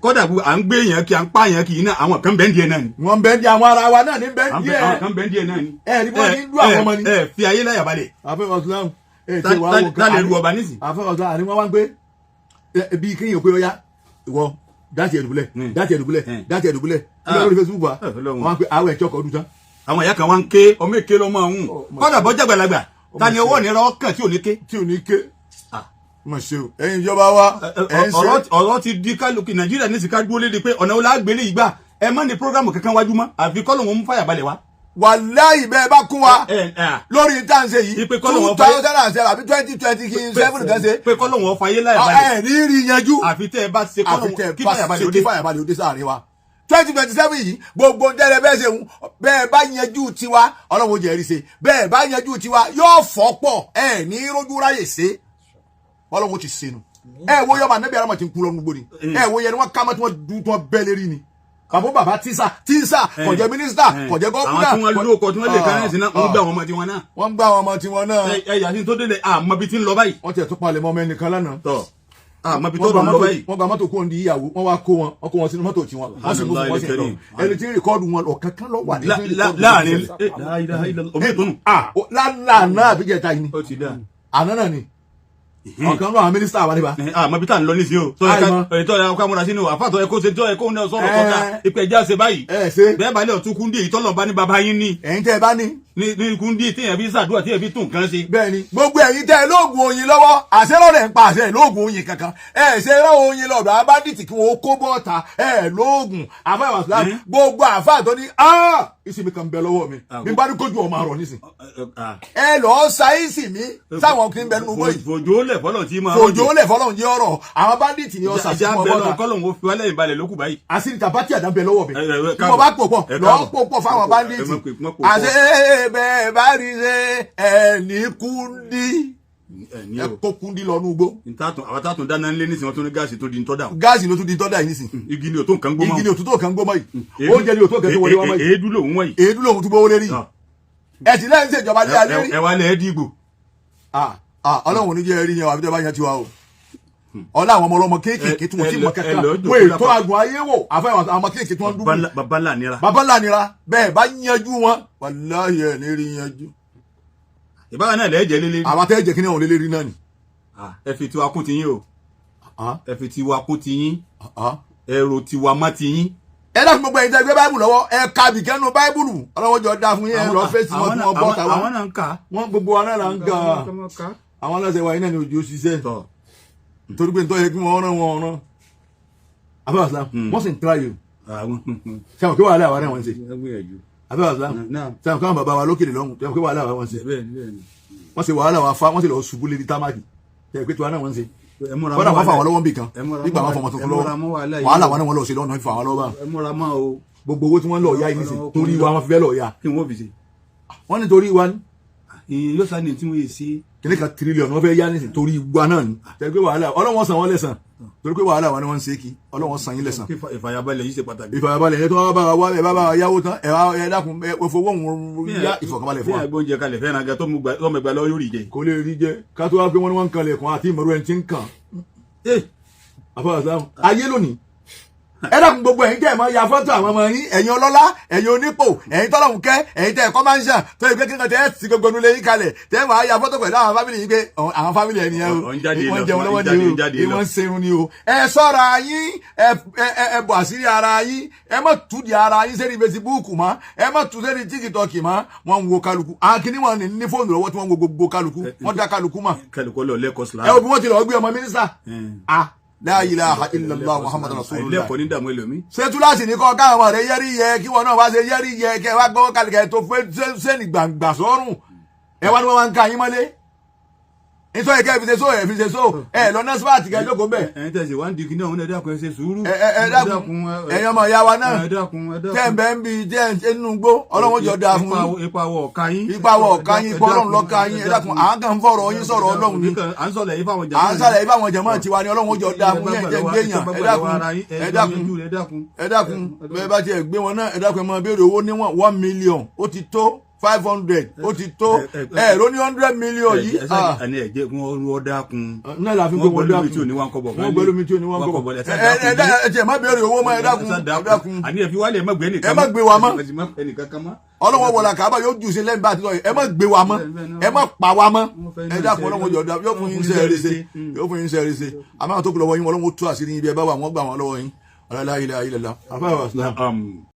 Kódà gbogbo à ń gbé yẹn kí, à ń pààyàn kì í náà, àwọn kan bẹ́ẹ̀ díẹ̀ náà ni. Wọ́n bẹ́ẹ̀ di àwọn ara wa náà ní bẹ́ẹ̀ Àwọn díẹ̀. kan bẹ́ẹ̀ díẹ̀ náà ni. Ẹ rí bí wọ́n ti ń dún àwọn ọmọ ni. Ẹ fi ayé láyà balẹ̀. Àfẹ́wọ̀n Islam ẹ ti wàá wò. Tá lè ru ọba nísìn. Àfẹ́wọ̀n Islam àní wọ́n wá ń gbé bí kéèyàn pé ọyá ìwọ dáàtì ẹ̀dùbúlẹ̀, dáàtì ẹ̀dùbúlẹ̀, dáàtì ẹ̀dùbúlẹ̀ kí ló lórí Facebook wa. Ọlọ́run. Wọ́n á pé àwọn ẹ̀jọ́ kọ̀ ọdún tán. Àwọn ìyá kan wá ń ké, ọmọ èké lọmọ ọ̀hún. Kódà bọ́jà gbàlagbà, ta ni ọwọ́ nira ọkàn tí ò ní ké? Tí ò ní ké. Mọ̀ ṣe o, ẹ̀yin ìjọba wa, ẹ̀ ń ṣe. Ọ̀rọ̀ ti di kálukú Nàìjíríà ní sìká dúró léde pé ọ̀nà wo la gbélé yìí gbà. Ẹ má ní programme kankan wájú mọ́, àfi kọ́ lóun mú fàyà balẹ̀ wá. Wàláhì, bẹ́ẹ̀ bá kún wa ẹ ẹ lórí tá à ń ṣe yìí, Ìpè kọ́ lóun 2007 àbí 2020 kí n seven kan ṣe. Pé kọ́ lóun ọ̀fà yé láyà balẹ̀. Ẹ ní rí yanjú. Àfi tẹ́ ẹ bá ṣe kọ́ Àfi lóun tẹ́ kí bá fàyà balẹ̀ ṣe ó kí dé. fàyàbalẹ̀ ó dé sáàrin wa. 2027 yìí, gbogbo ntẹ́lẹ̀ bẹ́ẹ̀ ṣe ń bẹ́ẹ̀ bá yanjú tiwa, Ọlọ́run ó jẹ́ rí ṣe. Bẹ́ẹ̀ bá yanjú tiwa, yóò fọ́ pọ̀, ẹ̀ ní rójú ráyè ṣe. Ọlọ́run ó ti ṣe nu. Ẹ wo yọba anabi arama ti ń kú lọ́nu gbóni. Ẹ wo yẹn ni wọ́n ká mọ́ tí wọ́n dún tí wọ́n bẹ́ lérí ni. Bàbá bàbá tíṣà tíṣà, kò jẹ́ mínísítà, kò jẹ́ governor. Àwọn tí wọ́n lóko tí wọ́n lè kárẹ́ sí náà, wọ́n gbà wọn ọmọ tiwọn náà. Wọ́n gbá àwọn ọmọ tiwọn náà. Ẹ yàtí tó délé, àmọ́ bí ti ń lọ báyìí. Wọ́n tiẹ̀ tún palẹ̀ mọ́ ọmọ ẹnìkan lánàá. Tọ́ àmọ́ bí tó Wọ́n gba ń lọ mọ́tò, báyìí. wọ́n gba mọ́tò kó ń di ìyàwó, wọ́n wá kó wọn, wọ́n kó wọn sínú mọ́tò tiwọn, wọ́n sì mú fún wọn sí lọ. Ẹni tí ń record wọn, ọ̀kan kan lọ wà ní tí ń record. Láàrin omi ìtúnù. Lánàá àbíjẹta yìí ni. Ó ti dá. Àná náà ni ọ̀kan náà àwọn mínísítà wà níbà. Àmọ́ bí tá à ń lọ nísìnyí o. Àìmọ̀. Ètò ẹ̀ka múra sínú àfàtọ̀ ẹ̀kọ́ ṣe tó ẹ̀kọ́ náà sọ̀rọ̀ kọ́ta ìpè ẹja ṣe báyìí. Ẹ ṣe. Bẹ́ẹ̀ bá lẹ̀ ọ̀tún kúndé èyí tọ́lọ̀ bá ní baba yín ní. Ẹ̀yin tẹ́ ẹ bá ní. Ní kúndé téèyàn fi ṣàdúrà, téèyàn fi tún nǹkan ṣe. Bẹ́ẹ̀ ni, gbogbo ẹ̀yin tẹ́ ẹ lóògùn oyin lọ́wọ́, àṣẹ lọ́rẹ̀ ń pa àṣẹ lóògùn oyin kankan. Ẹ ṣe rán oyin lọ́dọ̀ abádìtì kí wọ́n kó bọ́ọ̀ta ẹ lóògùn àfáà wàsílà. Gbogbo àfáà tó ní ìsinmi kan bẹ lọ́wọ́ mi, bí n bá ní kójú ọmọ àrọ̀ nísìn, ẹ lọ́ọ́ sa ìsinmi sáwọn kí n bẹ nínú bóyìí. Fòjó lẹ̀ fọlọ̀ tí máa. Fòjó lẹ̀ fọlọ́ ń jẹ́ ọ̀rọ̀ àwọn bandit ni ọ̀sà sí Ìjà fún bẹ́ẹ̀ lọ ọbọ̀ta. kọ́lọ̀ ń fi wálẹ̀ ìbalẹ̀ lókù báyìí. Àṣírí tàbátì àdá bẹ lọ́wọ́ mi. Ẹ Tí mo bá pò pọ̀ ẹ lọ́ọ́ káàbọ̀. pò pọ̀ fáwọn bandit. Ẹ má má pò pọ̀. Àṣẹ bẹ́ẹ̀ bá rí ṣe ẹ̀ ní kúndí. Ẹ ní Ẹ o. kó kúndí lọ ní ugbó. Àwọn tààtùn dáná ńlé nísìnyí, wọn tún ní gáàsì tó di ntọ́ dà. Gáàsì ló tún di tọ́da yìí nísìn. Igi ni ò tó nǹkan gbó mọ́. Igi ni òtútù kan gbó mọ́ yìí, oúnjẹ ni òtún kan tó wọlé wá mọ́ yìí. Èédú lòún wọ̀nyí. Èédú lòun tún gbówó lérí. Ẹ sì lẹ́yìn ìṣèjọba lé alẹ́ rí. Ẹ wá lẹ̀ ẹ́ dìgbò. Ah, ah, Ọlọ́run ò ní jẹ́ rí yẹn o, àbí tẹ́ bá yẹn tiwa o. Ọlá àwọn ọmọ ọlọ́mọ kéékèèké tí wọ́n ti mọ kankan Ẹ lọ jòkó wọ́n ètò lápá. àgùn ayé wò, àfẹ́ àwọn ọmọ kéékèèké tí wọ́n ń dúró. Baba ńlá nira. Bàbá ńlá nira. Bẹ́ẹ̀ bá yanjú wọn, wàláhì ẹ̀ ní rí yanjú. Ìbára náà lẹ́ẹ̀jẹ̀ lélẹ́. Àwọn atẹ́jẹ̀ kí ni àwọn olélẹ́rí náà ni. Ẹ fi tiwa kún tiyín o. Ẹ fi tiwa kún tiyín. Ah. Ẹ ro tiwa mọ́ tiyín. Ẹ dákun, gbogbo ẹ̀yin tẹ́ gbé báìbù lọ́wọ́, ẹ ka bìkẹ́nu báìbùlù, ọlọ́wọ́ jọ dá fún yín. Ẹ lọ fèsì wọn tí wọ́n bọ́ ta wa. Àwọn náà ń kà. Wọ́n gbogbo wa náà là ń ga àwọn aláṣẹ wa iná ni òjò ṣiṣẹ́, torí pé nítorí kí wọ́n rán wọn rán abẹ́wàsílám, wọ́n sì ń tíra yìí. Sẹ́wọ̀n kí wàhálà àwa náà wọ́n ń ṣe abẹ́wàsílám? Sẹ́wọ̀n káwọn bàbá wa lókèrè lọ́hùn, sẹ́wọ̀n kí wàhálà àwa wọ́n ń ṣe? Wọ́n ṣe wàhálà wa fa, wọ́n sì lọ ṣubú lérí támákì tẹ̀ pé tiwa náà wọ́n ń ṣe. Kọ́dà wọ́n fà wọ́n lọ́wọ́ nbì kan nígbà wọn fọmọ tuntun lọ́wọ́. Wàhálà wọn náà wọ́n lọ sí lọ́nà fà wọ́n lọ́wọ́. Ẹ múra mọ́ o. Gbogbo owó tí wọ́n lọ yá yìí nísìn, torí wa wọ́n fi fẹ́ lọ yá. Kí wọ́n fi ṣe? Wọ́n ní torí wa ní. Ìyẹn yóò sá ní tí wọ́n yé sí. Kìnìún kan tírílíọ̀nù wọ́n fẹ́ yá nísìn, torí wa náà ni. Tẹ̀ pé wàhálà, Ọlọ́wọ́n san wọ́n lẹ́sàn torí pé wàhálà wa ni wọ́n ń ṣe kí Ọlọ́wọ́n san yín lẹ́sàn. Kí ìfàyàbalẹ̀ yìí ṣe pàtàkì. Ìfàyàbalẹ̀ yẹn tó wá bá wa wá, ẹ bá bá wa yáwó tán, ẹ wá ẹ dákun, ẹ fowó òun yá ìfọ̀kànbalẹ̀ fún Bí wa. àgbọn oúnjẹ kalẹ̀ fẹ́ràn gan tó mú ẹgbàá lọ yóò rí jẹ. Kò lè rí jẹ. Ká tó wá pé wọ́n ní wọ́n ń kanlẹ̀ kan àti ìmọ̀rú ẹni tí ń kàn. Àfọwọ́sá ayé lónìí, ẹ dákun, gbogbo ẹ̀yin tẹ́ ẹ̀ máa ya fọ́tò àwọn ọmọ yín, ẹ̀yin ọlọ́lá, ẹ̀yin onípò, ẹ̀yin tọ́lọ́hún kẹ́, ẹ̀yin tẹ́ ẹ̀ kọ́ máa ń ṣàn tó yẹ pé kíkan tẹ́ ẹ̀ ti gbogbo nulẹ̀ yín kalẹ̀, tẹ́ ẹ̀ máa ya fọ́tò pẹ̀lú àwọn family yín pé àwọn family ẹ̀ nìyẹn o, Ọ̀ ń jáde lọ, wọ́n jẹun lọ́wọ́ ń jáde, ni o, ń jáde lọ. wọ́n ń serun ni o. Ẹ ṣọ́ra yín, ẹ bọ̀ àṣírí ara yín, ẹ má tú di ara yín sẹ́ni Facebook mọ́, ẹ má tú sẹ́ni TikTok mọ́. Wọ́n ń wo kálukú. Àwọn kìíní wọn ní fóònù lọ́wọ́ tí wọ́n ń wo gbogbo kálukú, wọ́n dá kálukú mọ̀. Kálukú lọ lẹ́kọ̀ọ́ sílámù. Ẹ wo bí wọ́n ti lọ gbé ọmọ mínísítà. Ah, la ilaha illallah Muhammadu rasulullah. Àìlẹ́kọ̀ọ́ ní dààmú ẹlòmí. Ṣé túláàsì ní kọ́ káwọn ọmọ rẹ yẹ́rí yẹ kí wọn náà wá ṣe yẹ́rí yẹ kẹ́ wá gbọ́ kálíkẹ́ tó fẹ́ sẹ́ni gbàǹgbà sọ́rùn ẹ wá ní wọ́n máa ń ka yín mọ́lé nítorí kẹ́ ẹ fi ṣe só, ẹ fi ṣe só, ẹ lọ nọ́sípàtì kẹ́ ẹ jókòó bẹ́ẹ̀. Ẹ̀yin tẹ̀sí wá ń di kíní ọ̀hún, ẹ dákun, ẹ ṣe sùúrù. Ẹ ẹ ẹ dákun, ẹ̀yin ọmọ ìyá wa náà Ẹ dákun, ẹ dákun. tẹ́ ń bẹ́ ń bi tẹ́ ń ṣe nínú gbó, Ọlọ́run jọ dáa fún yín. Ipa wọ ọ̀ka yín. Ipa wọ ọ̀ka yín, ipò Ọlọ́run lọ́ka yín. Ẹ dákun, à ń kàn ń fọ̀rọ̀ yín sọ̀rọ̀ Ọlọ́run ni. À ń sọ̀rọ̀ yìí fáwọn jàmọ́. À ń sàlẹ̀ ibà wọn jẹ̀mọ́ tiwa ni. Ọlọ́run jọ dáa fún yín. Ẹ̀ jẹ́ gbé yàn, ẹ dákun, ẹ dákun, Ẹ dákun. Ẹ dákun, bẹ́ẹ̀ bá tiẹ̀ gbé wọn náà, ẹ dákun, ẹ máa béèrè owó níwọ̀n. 1 million ó ti tó. 500 ó ti tó. Ẹ ló ní 100 million yìí. Ah. Àní ẹ jẹ́ kí wọ́n rú ọ dákun. Náà la fi gbé wọn gbọ́ lómi dákun. tí ò ní one kọ́bọ̀. Wọ́n gbọ́ lómi tí ò ní one kọ́bọ̀. Ẹ ẹ ẹ tiẹ̀ má béèrè owó mọ́, ẹ dákun, ẹ dákun. Àní ẹ fi wálé, ẹ má gbé nìkan. Ẹ má gbé wa mọ́. Ẹ má gbé nìkan kan mọ́. Ọlọ́wọ́ wọlé àkàbà yóò jù sí lẹ́yìn bá a ti sọ yìí. Ẹ má gbé wa mọ́, ẹ má pa wa mọ́, ẹ dákun. Ọlọ́wọ́ jọ yóò fún yín sẹ́ẹ̀rì ṣe, yóò fún yín sẹ́ẹ̀rì ṣe. Àmọ́ àwọn tó kù lọ́wọ́ yín, ọlọ́wọ́ tú àṣírí yín bí ẹ bá wà, wọ́n gbà wọ́n lọ́wọ́ yín. Ọlọ́lá ilẹ̀ ilẹ̀ la àfáà wà sílá.